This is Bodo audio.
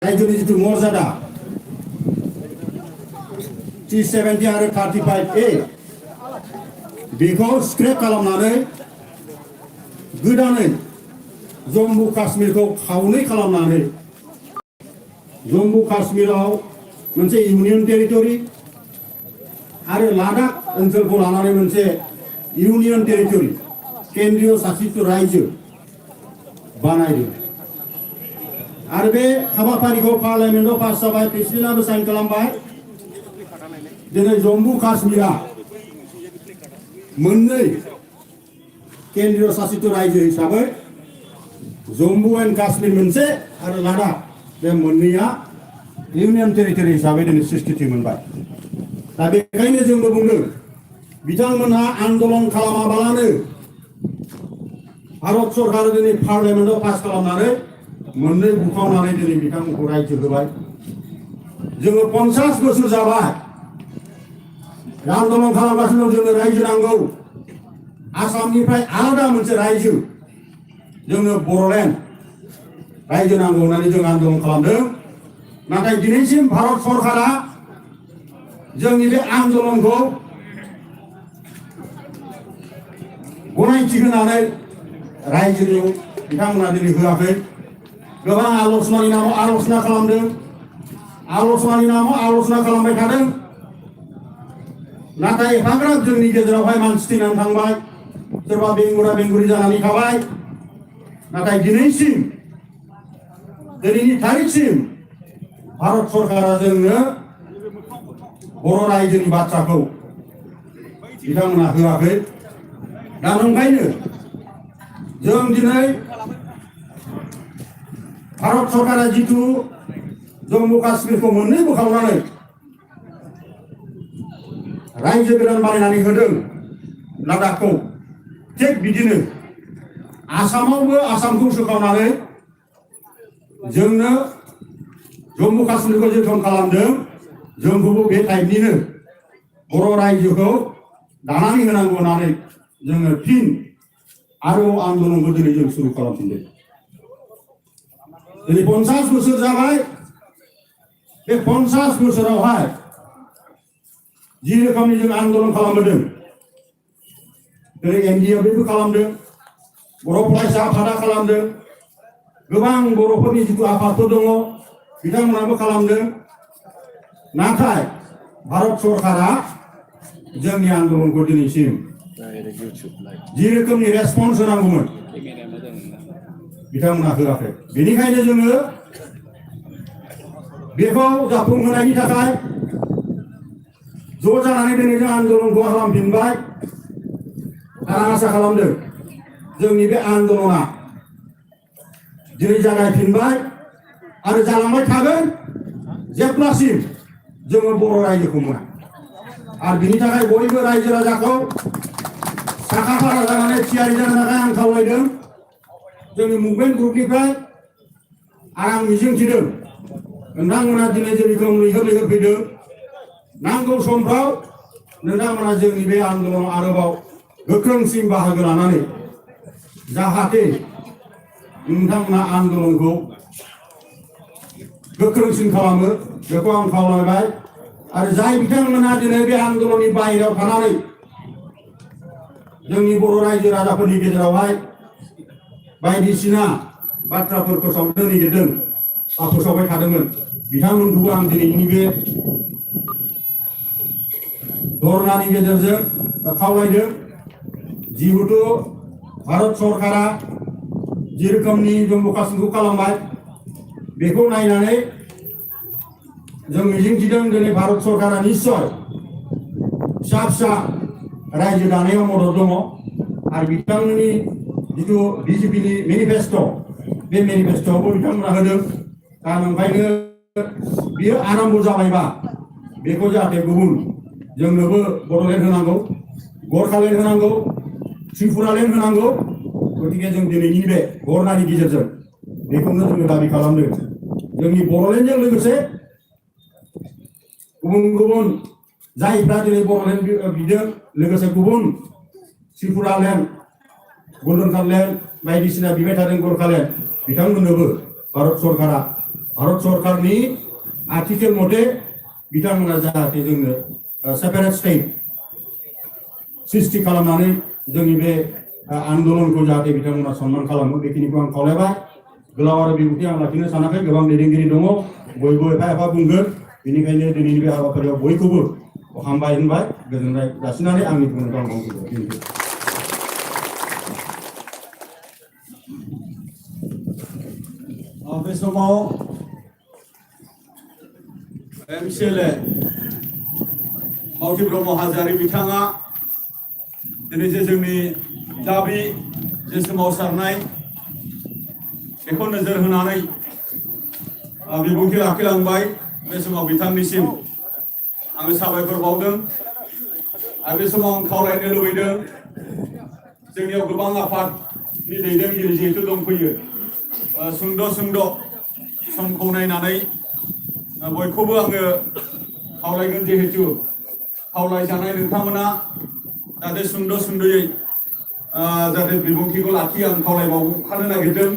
रायजोनि जिथु मर्यादा T70 आरो 35A बेखौ स्क्रेप खालामनानै गोदानै जम्मु काश्मीरखौ खावनै खालामनानै जम्मु काश्मीराव मोनसे इउनियन टेरिटरि आरो लादाख ओनसोलखौ लानानै मोनसे इउनियन टेरिटरि केन्द्रीय शासित रायजो बानायदों आरो बे हाबाफारिखौ पार्लियामेन्टआव पास जाबाय प्रेसिडेन्टआबो साइन खालामबाय दिनै जम्मु काश्मीरा मोननै केन्द्रीय शासित रायजो हिसाबै जम्मु एन्ड काश्मीर मोनसे आरो लादाख बे मोननैया इउनियन टेरिटरि हिसाबै दिनै स्वीकृति मोनबाय दा बेखायनो जोंबो बुंदों बिथांमोनहा आन्दोलन खालामाबालानो भारत सरकारा दिनै पार्लियामेन्टआव पास खालामनानै मोननै बुखावनानै दिनै बिथांमोनखौ रायजो होबाय जोङो 50 बोसोर जाबाय आन्दोलन खालामगासिनो जोंनो रायजो नांगौ आसामनिफ्राय आलादा मोनसे रायजो जोंनो बर'लेण्ड रायजो नांगौ होननानै जों आन्दोलन खालामदों नाथाय दिनैसिम भारत सरकारा जोंनि बे आन्दोलनखौ गनायथि होनानै रायजोनि बिथांमोना दिनै होआखै गोबां आल'सनानि नामाव आल'सना खालामदों आल'सनानि नामाव आल'सना खालामबाय थादों नाथाय एफाग्राब जोंनि गेजेरावहाय मानसि थैनानै थांबाय सोरबा बेंगुरा बेंगुरि जानानै थाबाय नाथाय दिनैसिम दिनैनि तारिखसिम भारत सरकारा जोंनो बर' रायजोनि बाथ्राखौ बिथांमोना होआखै दा ओंखायनो जों दिनै भारत सरकारा जिथु जम्मु काश्मीरखौ मोननै बोखावनानै रायजो गोदान बानायनानै होदों लादाखखौ थिग बिदिनो आसामावबो आसामखौ सोखावनानै जोंनो जम्मु काश्मीरखौ जोथोन खालामदों जोंखौबो बे टाइपनिनो बर' रायजोखौ दानानै होनांगौ होननानै जोङो फिन आरोबाव आन्दोलनखौ दिनै जों सुरु खालामफिनदों दिनै 50 बोसोर जाबाय बे 50 बोसोरावहाय जि रोखोमनि जों आन्दोलन खालामबोदों दिनै एनडिएफबो खालामदों बर' फरायसा आफादा खालामदों गोबां बर'फोरनि जिथु आफादफोर दङ बिथांमोनाबो खालामदों नाथाय भारत सरकारा जोंनि आन्दोलनखौ दिनैसिम जि रोखोमनि रेसपन्स होनांगौमोन बिथांमोना होआखै बेनिखायनो जोङो बेखौ जाफुंहोनायनि थाखाय ज' जानानै दिनै जों आन्दोलनखौ खालामफिनबाय आं आसा खालामदों जोंनि बे आन्दोलना दिनै जागायफिनबाय आरो जालांबाय थागोन जेब्लासिम जोङो बर' रायजोखौ मोना आरो बिनि थाखाय बयबो रायजो राजाखौ साखाफारा जानानै थियारि जानो थाखाय आं खावलायदों जोंनि मुभमेन्ट ग्रुपनिफ्राय आं मिजिंथिदों नोंथांमोना दिनै जोंनिखौ लैहोर लैहोर फैदों नांगौ समफ्राव नोंथांमोना जोंनि बे आन्दोलनाव आरोबाव गोख्रोंसिन बाहागो लानानै जाहाथे नोंथांमोना आन्दोलनखौ गोख्रोंसिन खालामो बेखौ आं खावलायबाय आरो जाय बिथांमोना दिनै बे आन्दोलननि बाहेरायाव थानानै जोंनि बर' रायजो राजाफोरनि गेजेरावहाय बायदिसिना बाथ्राफोरखौ सावरायनो नागिरदों फोसावबाय थादोंमोन बिथांमोनखौबो आं दिनैनि बे धरनानि गेजेरजों खावलायदों जिहेतु भारत सरकारा जि रोखोमनि जम्मु काश्मीरखौ खालामबाय बेखौ नायनानै जों मिजिंथिदों दिनै भारत सरकारा निश्चय फिसा फिसा रायजो दानायाव मदद दङ आरो बिथांमोननि जिथु बिजेपिनि मेनिफेस्ट' बे मेनिफेस्ट'आवबो बिथांमोना होदों दा ओंखायनो बियो आराम्भ जाबायबा बेखौ जाहाथे गुबुन जोंनोबो बड'लेण्ड होनांगौ गरखालेण्ड होनांगौ त्रिपुरालेण्ड होनांगौ गतिके जों दिनैनि बे धरनानि गेजेरजों बेखौनो जोङो दाबि खालामदों जोंनि बड'लेण्डजों लोगोसे गुबुन गुबुन जायफ्रा दिनै बड'लेण्ड बिदों लोगोसे गुबुन त्रिपुरालेण्ड गल्डेन कार्डलेण्ड बायदिसिना बिबाय थादों गरखालेण्ड बिथांमोननोबो भारत सरकारा भारत सरकारनि आर्टिकेल मथे बिथांमोना जाहाथे जोंनो सेपारेट स्टेट सृष्टि खालामनानै जोंनि बे आन्दोलनखौ जाहाथे बिथांमोना सन्मान खालामो बेखिनिखौ आं खावलायबाय। गोलाव आरो बिबुंथि आं लाखिनो सानाखै, गोबां दैदेनगिरि दङ, बयबो एफा एफा बुंगोन। बेनिखायनो दिनैनि बे हाबाफारियाव बयखौबो हामबाय होनबाय, गोजोननाय जासिनानै आंनि बुंनायखौ आं मावफैबाय। बे समाव MCLA मावथि ब्रह्म हाजोआरि बिथाङा दिनै जे जोंनि दाबि जे सोमावसारनाय बेखौ नोजोर होनानै बिबुंथि लाखिलांबाय। बे समाव बिथांनिसिम आङो साबायखर बावदों। आरो बे समाव आं खावलायनो लुबैदों, जोंनियाव गोबां आफादनि दैदेनगिरि जिहेतु दंफैयो, सुंद' समखौ नायनानै बयखौबो आङो खावलायगोन, जिहेतु खावलायजानाय नोंथांमोना जाहाथे सुंद'यै जाहाथे बिबुंथिखौ लाखियो, आं खावलायबावखानो नागिरदों।